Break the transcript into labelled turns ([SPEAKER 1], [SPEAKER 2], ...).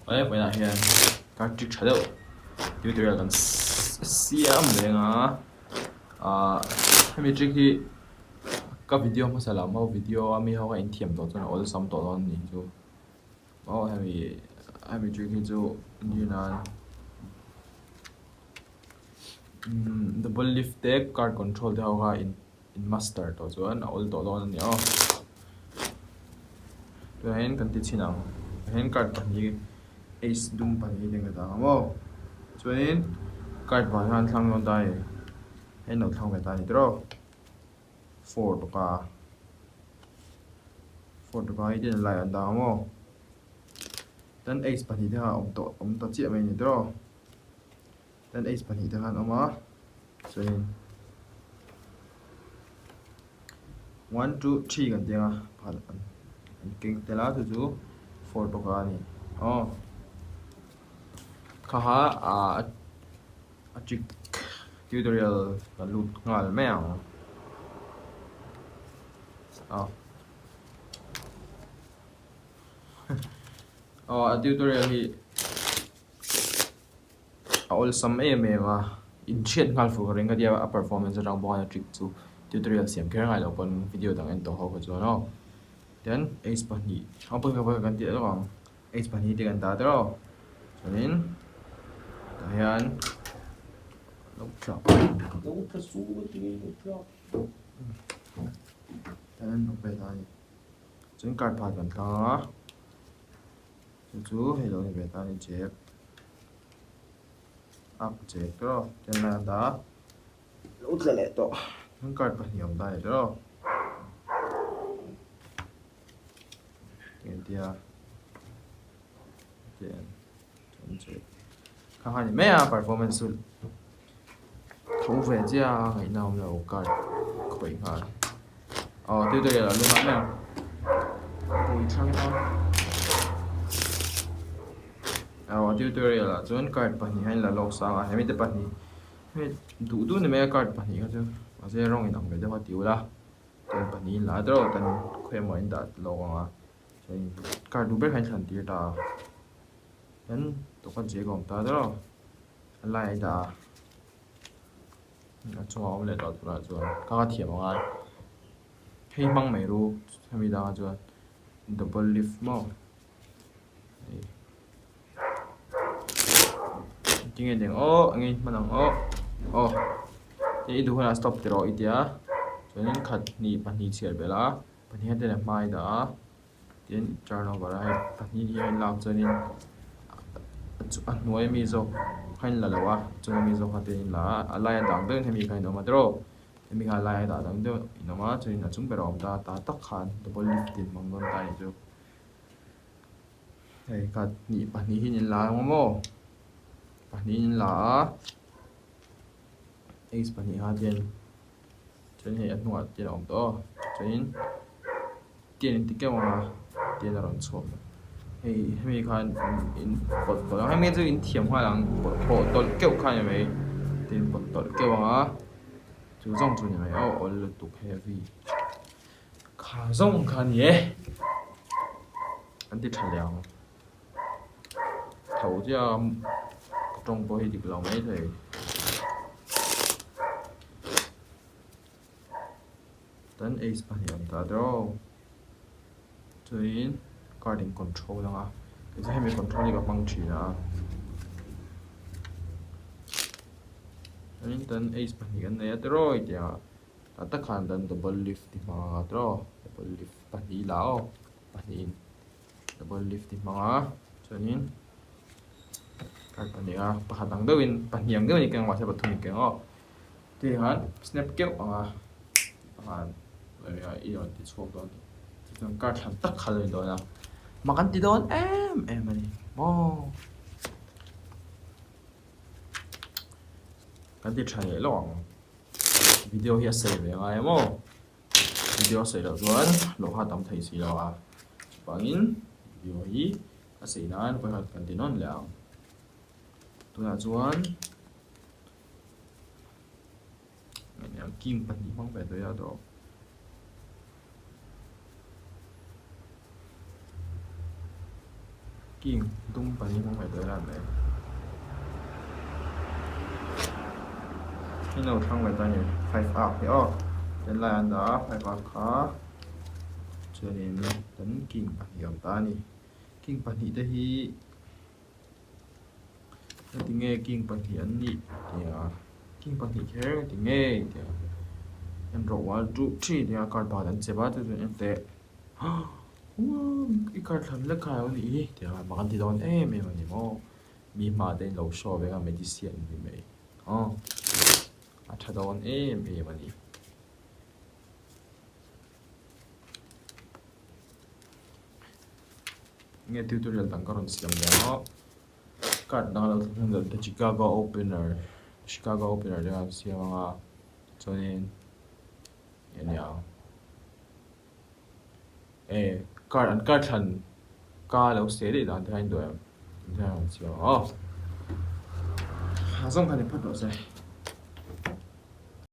[SPEAKER 1] He vawiinah hian card trick tha deuh tutorial kan siam reng a ahh hemi trick hi ka video hmasa lam ho video a mi ho kha inthiam tawh chuan a awlsam tawh dawn a nih chu aw hemi hemi trick hi chu entir nan umm double lift te card control te ho kha in in master tawh chuan a awl tawh dawn a ni aw. Tunah hian kan ti chhin ang tah hian card pahnih ace dum pahnih te ka dah ang maw chuanin card vang hian thlang dawn ta a ni hei an lo thlang ve ta a ni tiraw four tawka four tawka hi ten lai an dah ang maw chuan ace pahnih te kha a awm tawh awm ta chiah mai a ni tiraw. Chuan ace pahnih te khan a awm a chuanin one two three kan ti ang a pakhat an keng tel a chu chu four bawk a ni aw kha kha ah a trick tutorial kan lut nghal mai ang aw aw a tutorial hi. A awlsam em em a, inhriat nghal fur ka ring ka tia a performance atang pawh khan a trick chu tutorial siam kher ngai lo pawn video dang en tawh ho kha chuan aw. Tian ace pahnih a pawi ka pawi kan tih lawk ang ace pahnih te kan dah tawh aw chuanin tah hian lo tla
[SPEAKER 2] lo tla su ti lo tla
[SPEAKER 1] tah hian awm ve ta a ni chuan card pakhat kan thlang a Chu chu hei lo ni ve ta a ni chek a chek tawh a chuan lai a dah lo tla leh tawh chuan card pahnih a awm ta a ni tawh engtia chuan chek kha kha a ni mai a performance chu tho ve chiah a ngaihna awm lo card khawih nghal aw tutorial a lu nghal mai ang pui thlang a aw tutorial ah chuan card pahnih hian la lawk sang a hemi te pahnih hemi duh duh ni mai a card pahnih kha chu mahse rawng inang ve deuh a ti ula chuan pahnih in la a tawrh tan khawi emaw in dah lawk ang a chuan card duh ber kha in thlan tir ta a chuan tawka jek a awm ta tawrh a lai a dah a a chungah a awm leh tawh tunah chuan ka ka thiam ang a hei hmang mai ru hemi dangah chuan double lift maw hei tinge deng aw enge hman ang aw aw hei i duh hunah stop ti rawh i tia chuanin khat hnih pahnih chhiar belh a pahnih hian ten a hma i dah a. Tin turn over a hei pahnih hi a inlak chuanin a hnuai ami zawk kha in la lo a chung ami zawk kha te in la a a laia dang deuhin hemi kha in awm a tiraw hemi kha a laia dah dang deuh in awm a chuanin a chung berah a awm ta a ta tak khan double lift in hmang dawn ta a nih chu hei khat hnih pahnih hi in la ang maw pahnih in la a ace pahnih kha ten. Chuan hei a hnungah tian a awm tawh aw chuanin tian in ti keuh ang a tian a rawn chhuak a hei hemi khan in pawt tawlh ang hemi chu in thiam nghal ang pawt pawh tawlh keuh kha a ni mai tian pawt tawlh keuh ang a chu zawng chu a ni mai aw awl lutuk heavy kha zawng kha a ni e an ti tha leh ang tho chiah a ka tawng pawh hi dik lo mai thei. Tan ace pahnih awm ta tawh chuanin card in control anga tichuan hemi control hi ka hmang thin a chuanin tan ace pahnih kan nei a tiraw i tia tah tak khan tan double lift i hmang anga tiraw double lift pahnih la aw pahnih in double lift i hmang a chuanin card pahnih a pakhat ang deuhin pahnih ang deuhin i keng a mahse pathum i keng aw. Tih hian snap keuh ang a pakhat i rawn ti chhuak dawn a ni chuan card hran tak kha a lo ni dawn a mak an ti dawn em em a ni maw kan ti tha leh lawk ang video hi a sei ve ngai a maw video a sei loh chuan hlawh kha a tam thei si lo a chuvangin video hi a sei nan vawikhat kan ti nawn leh ang tunah chuan. King pahnih hmang ve daih a dawh. King dum pahnih hmang ve tawh ila an mai. Hei lo thlang ve ta a ni five up hi aw ten lai an dah a five up kha chuanin kan king pahnih a awm ta a ni. King pahnih te hi heti nge king pahnih an nih tia king pahnih kher heti nge tia en rawh one two three tia card pakhat an chep a chu chuan en teh i card thlan lek kha a lo nih hi tia mak an ti dawn em em a ni maw mi hma te in lo show vek a magician ni mai aw a tha dawn em em a ni. Nge tutorial dang ka rawn siam leh ang aw card dang a lo thleng hlawm the Chicago opener Chicago opener te khan siam ang a chuanin eng nia e card an card thlan ka lo seh daih dan te kha a induh em tih te khan rawn siam ang aw ha zawng khan i phawt rawh se.